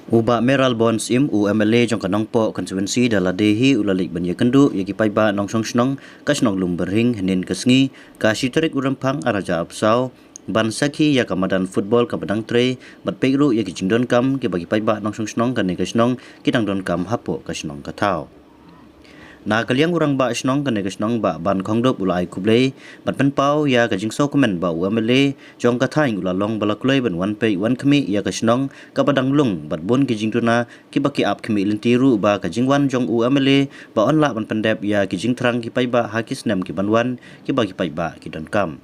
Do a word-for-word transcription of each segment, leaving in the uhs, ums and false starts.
U Bah Mayralborn Syiem, u M L A jong ka Nongpoh Constituency, da lade hi u la leit ban ïakynduh ïa ki paidbah nongshong shnong ka shnong Lumbyrhing hynnin ka sngi, ka shi tarik u Rymphang arhajar arphew saw, ban sakhi ïa ka madan football kaba dang trei bad peit ruh ïa ki jingdonkam kiba ki paidbah nongshong shnong kane ka shnong ki dang donkam hapoh ka shnong ka thaw. Na ka liang u Rangbah Shnong kane ka shnong, Bah Bankhongdup, u la ai khublei bad pynpaw ïa ka jingsngewkmen ba u M L A jong ka thaiñ u la long ba la kloi ban wan peit wan khmih ïa ka shnong kaba dang lung bad bun ki jingduna kiba ki ap khmih lynti ruh ba ka jingwan jong u M L A ba yn lah ban pyndep ïa ki jingthrang ki paidbah ha ki snem ki ban wan kiba ki paidbah ki donkam.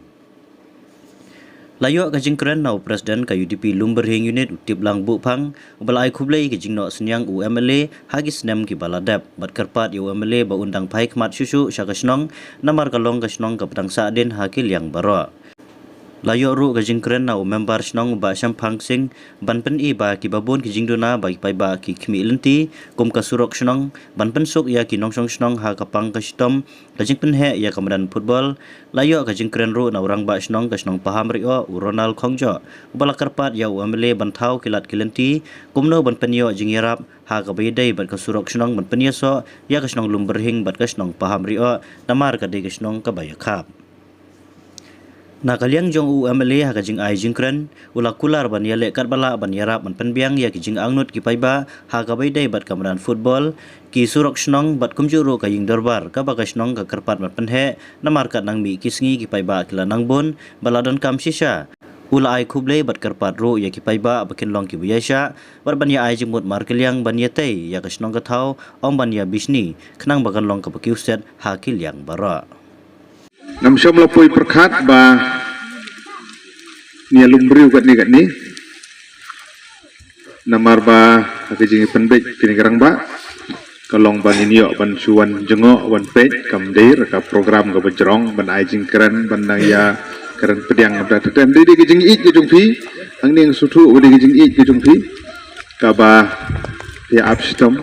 La ïoh ka jingkren na u President ka U D P Lumbyrhing Unit, u Tiplang Buhphang, uba la ai khublei ïa ka jingnoh synñiang u M L A ha ki snem kiba la dep bad kyrpad ïa u M L A ba un dang phai khmat shuh shuh sha ka shnong, namar ka long ka shnong kaba dang sahdien ha ki liang baroh. La ïoh ruh ka jingkren na u Member Shnong u Bah Shemphang Singh ban pyni ba kiba bun ki jingduna ba ki paidbah ki khmih lynti kum ka surok shnong ban pynsuk ïa ki nongshong shnong ha ka pang ka shitom, ka jingpynheh ïa ka madan football. La ïoh ka jingkren ruh na u Rangbah Shnong ka shnong Pahamrioh, u Ronald Khongjoh, uba la kyrpad ïa u M L A ban thaw ki lad ki lynti kumno ban pynïoh jingïarap ha kaba ïadei bad ka surok shnong ban pynïasoh ïa ka shnong Lumbyrhing bad ka shnong Pahamrioh, namar ka dei ka shnong kaba ïakhap. Na ka liang jong u M L A, ha ka jingai jingkren u la kular ban ïaleh katba lah ban ïarap ban pynbiang ïa ki jingangnud ki paidbah ha kaba ïadei bad ka madan football, ki surok shnong bad kumjuh ruh ka ïing dorbar kaba ka shnong ka kyrpad ban pynheh, namar katba nang mih ki sngi ki paidbah ki la nang bun bad la donkam shisha. U la ai khublei bad kyrpad ruh ïa ki paidbah ba kin long kiba ïaishah bad ban ïa ai jingmut markylliang ban ïatei ïa ka shnong ka thaw, ym ban ïa bishni, khnang ba kan long kaba kiew set ha ki liang baroh. Ngam shym la poi pyrkhat ba ngin ïalum briew katne katne. Namar ba ha ka jingpynbeit kine ki rangbah ka long ba ngin ïoh ban shu wan jngoh wan peit, kam dei ka program kaba jrong ban ai jingkren, ban nang ïakren pdiang, kam dei, dei ka jingïeit ka jong phi. Hangne nga sngewthuh ba dei ka jingïeit ka jong phi kaba phi ïa ap shitom.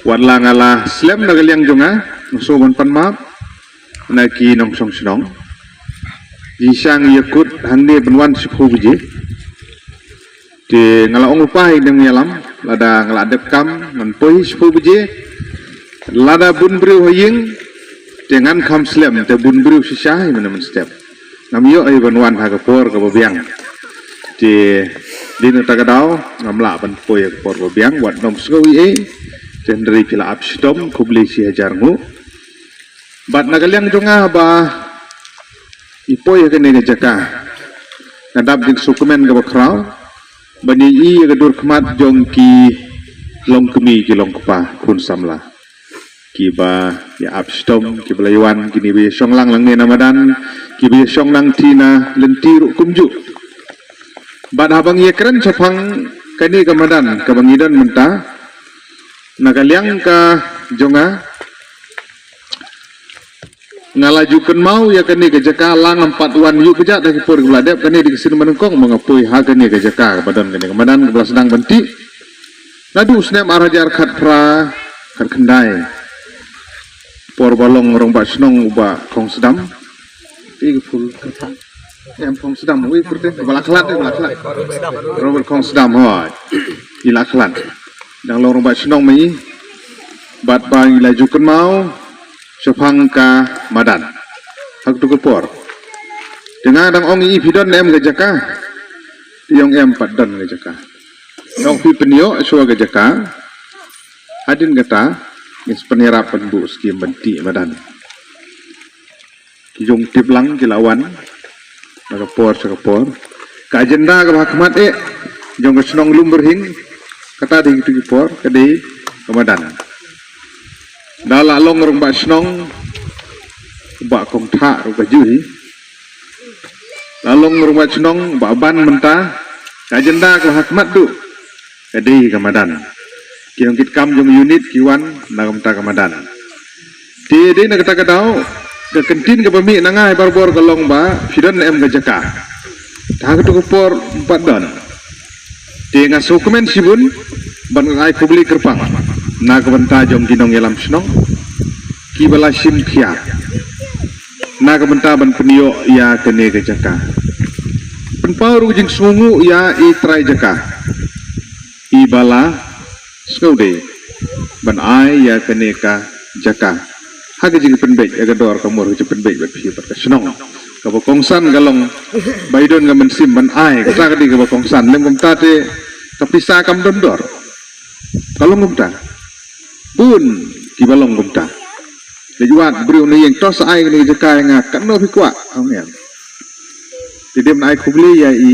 Wat la nga la slem na ka liang jong nga, nga sngew ban pan map na ki nongshong shnong. Jingshisha ngi ïakut hangne ban wan shiphew baje. Te nga la ong lypa ïa ki nongïalam, lada nga la dep kam ngan poi shiphew baje. Lada bun briew ha ïing te ngan kham slem, te bun briew shisha hi mynne mynstep. Ngam ïoh hi ban wan ha ka por kaba biang. Te dei na kata ka daw ngam lah ban poi ha ka por kaba biang, wat nym sngew ei ei. Te hynrei phi la ap shitom, khublei shi hajar nguh. Bad na ka liang jong nga ba i poi ha kane ka jaka, nga dap jingsngewkmen kaba khraw ban ïohi ïa ka dur khmat jong ki longkmie ki longkpa khun samla, kiba ïa ap shitom, kiba la ïa wan, kine ba ïa shong lang lang ne na madan, kiba ïa shong lang ti na lynti ruh kumjuh. Bad haba ngi ïakren shaphang kane ka madan kaba ngi don mynta, na ka liang ka jong nga, nga la ju kynmaw ïa kane ka jaka la ngam pat wan ïuh kjat ha ki por kiba la dep. Kane dei ka sien ba nyngkong ba nga poi ha kane ka jaka kaba don kane ka madan kaba la sdang ban tih naduh u snem ar hajar khatphra khatkhyndai, por ba long rangbah shnong u Bah Khongsdam. Ei, ka phul. Em, Khongsdam, ui, pyrte, ba la khlad, ba la khlad. Robert Khongsdam, hooid. I la khlad. Dang long rangbah shnong ma i. Bad ba ngi la ju kynmaw shaphang ka madan ha kato ka por. Te nga dang ong ïa i, phi don ne em ka jaka? I ong em pat don ka jaka. Nga ong phi pynïoh shuwa ka jaka. Hadien kata ngin sa pynïarap ban buh skim ban tih madan. Ki jong Tiplang ki la wan na ka por sha ka por. Ka agenda kaba ha khmat eh jong ka shnong Lumbyrhing, kata dei kito ki por, ka dei ka madan. Da la long rangbah shnong u Bah Kongthah ruh ka ju hi. La long rangbah shnong u Bah Ban mynta, ka agenda kaba ha khmat duh ka dei ka madan. Ki nongkitkam jong unit ki wan na ka bynta ka madan. Te dei na kata ka daw, ka kyntien kaba mih na nga hi barabor ka long ba phi don ne em ka jaka? Te ha kato ka por ym pat don. Te nga sngewkmen shibun bad nga ai khublei kyrpang na ka bynta jong ki nongïalam shnong kiba la shim khia na ka bynta ban pynïoh ïa kane ka jaka. Pynpaw ruh ka jingsngewnguh ïa i trai jaka, i Kiba la sngewdei ban ai ïa kane ka jaka ha ka jingpynbeit ïa ka dor ka mur ka jingpynbeit bad phi bad ka shnong. Kaba kongsan ka long ba i don ka mynsiem ban ai, kata ka dei kaba kongsan. Lem kumta te ka pisa kam don dor. Ka long kumta. Bun kiba long kumta. Leit wad briew na ïing, to sa ai kane ka jaka ïa nga, katno phi kwah, ong ïa. Te dei ban ai khublei ïa i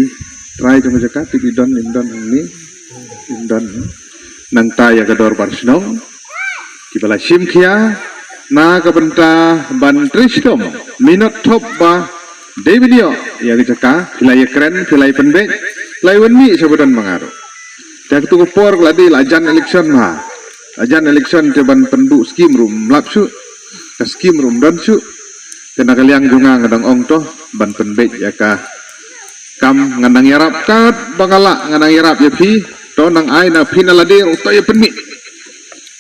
trai jong ka jaka, te i don, im don hangne, im don. Nangta ïa ka dorbar shnong kiba la shim khia na ka bynta ban trei shitom minot thop ba dei ban ïoh ïa ka jaka, phi la ïakren, phi la ïapynbeit, la ïa wan mih sha ba don ma nga ruh. Te ha katu ka por la dei la jan election ma. La jan election te ban pynduh skim ruh ym lap shuh. Ka skim ruh ym don shuh. Te na ka liang jong nga nga dang ong to ban pynbeit ïa ka kam, ngan nang ïarap katba nga lah, ngan nang ïarap ïa phi. To nang ai na phi na lade ruh to ïa pynmih.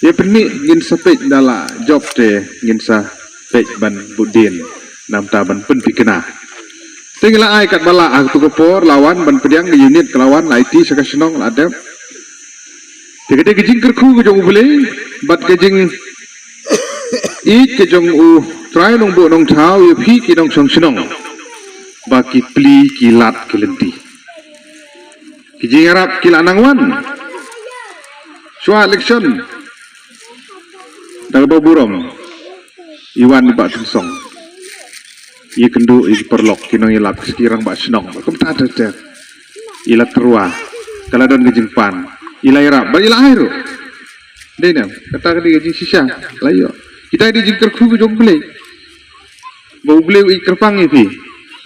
Ïa pynmih ngin sa peit da la jop te ngin sa peit ban bud dien namar ban pynthikna. Te ngi la ai katba lah ha katu ka por, la wan ban pdiang ka unit, ka la wan la aiti sha ka shnong la dep. Te ka dei ka jingkyrkhu ka jong U Blei bad ka jingïeit ka jong U Trai Nongbuh Nongthaw ïa phi ki nongshong shnong ba ki plie ki lad ki lynti. Ki jingïarap ki la nang wan shuwa election. Da kaba burom i wan i Bah Tynsong, ïakynduh ïa ki paralok, ki nongïalap, ki rangbah shnong, kumta ter ter. I la tyrwa, ka la don ka jingpan, i la ïarap bad i la ai ruh. Dei ne em? Kata ka dei ka jingshisha la ïoh. Kita dei jingkyrkhu ka jong U Blei. Ba U Blei u ïeit kyrpang ïa phi.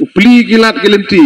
U plie ki lad ki lynti.